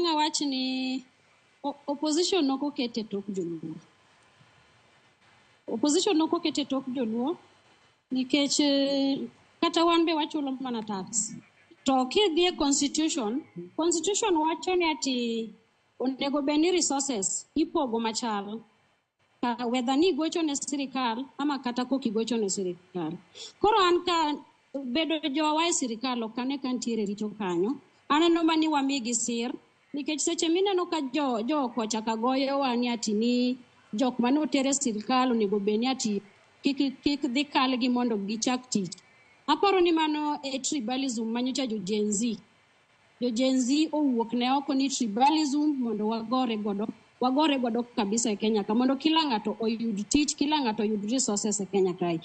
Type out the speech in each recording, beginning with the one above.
Ang' awach ni opposition ok oket e tok joluo. Opposition ok oket e tok joluo nikech kata wan be wachulo mana tax. To kidhi e constitution, constitution wacho ni ati onego bed ni resources ipogo machal. Ka whether ni igocho ne sirikal ama kata kok igocho ne sirikal. Koro an ka bedo jowa e sirikal ok ane ka nitiere richo kanyo. Aneno ma ni wamigi sir nikech seche mineno ka jo kocha ka goyowa ni ati ni jok mane oter e sirikal onego bed ni ati kik dhi kalgi mondo gichak tich. Aparo ni mano e tribalism manyocha jo Gen Z. Jo Gen Z owuok ne oko ni tribalism mondo wagore godo kabisa e Kenya ka mondo kila ng'ato oyud tich, kila ng'ato oyud resources e Kenya kae.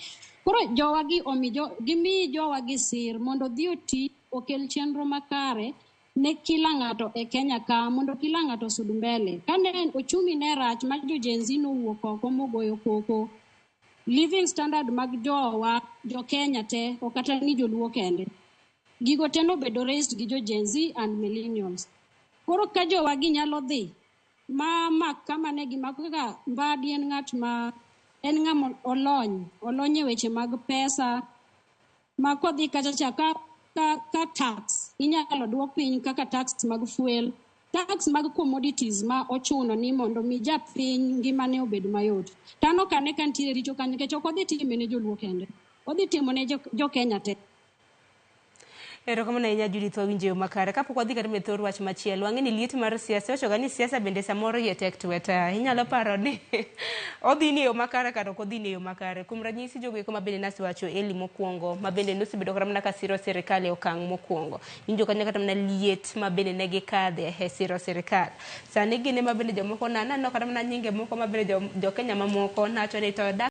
Koro jowa gi omi jo, gimi jowa gi sir mondo odhi oti okel chenro makare ne kila ng'ato e Kenya ka mondo kila ng'ato osud mbele. Kane ochumi ne rach ma jo Gen Z nowuok oko mogoyo koko, living standard mag jowa jo Kenya te ok kata ni joluo kende. Gigo te nobedo raised gi jo Gen Z and millennials. Koro ka jowa gi nyalo dhi ma mak kama ne gimako kaka Mbadi en ng'at ma en ng'ama olony e weche mag pesa ma kodhi kacha cha ka tax inyalo duok piny kaka tax mag fuel, tax mag commodities ma ochuno ni mondo mi japiny ngimane obed mayot. To an ok ane ka nitiere richo kanyo nikech ok odhi time ne joluo kende, odhi timo ne jo Kenya te. Erokamano ahinya Judith, wawinjo e yo makare. Kapok wadhi kata e thor wach machielo, wang'e ni liet mar siasa, iwacho ga ni siasa bende samoro iye tek tweta. Inyalo paro ni odhi ni e yo makare kata ok odhi ni e yo makare. Kuom ranyisi jogo eko ma bende nasewacho Eli mokwongo, ma bende nosebedo kata mana ka siro sirikal e okang' mokwongo. Iwinjo kanyo kata mana liet ma bende ne gikadhe e siro sirikal. Sani gin ema bende jomoko naneno kata mana nyinge moko ma bende jo Kenya mamoko nacho ni to dak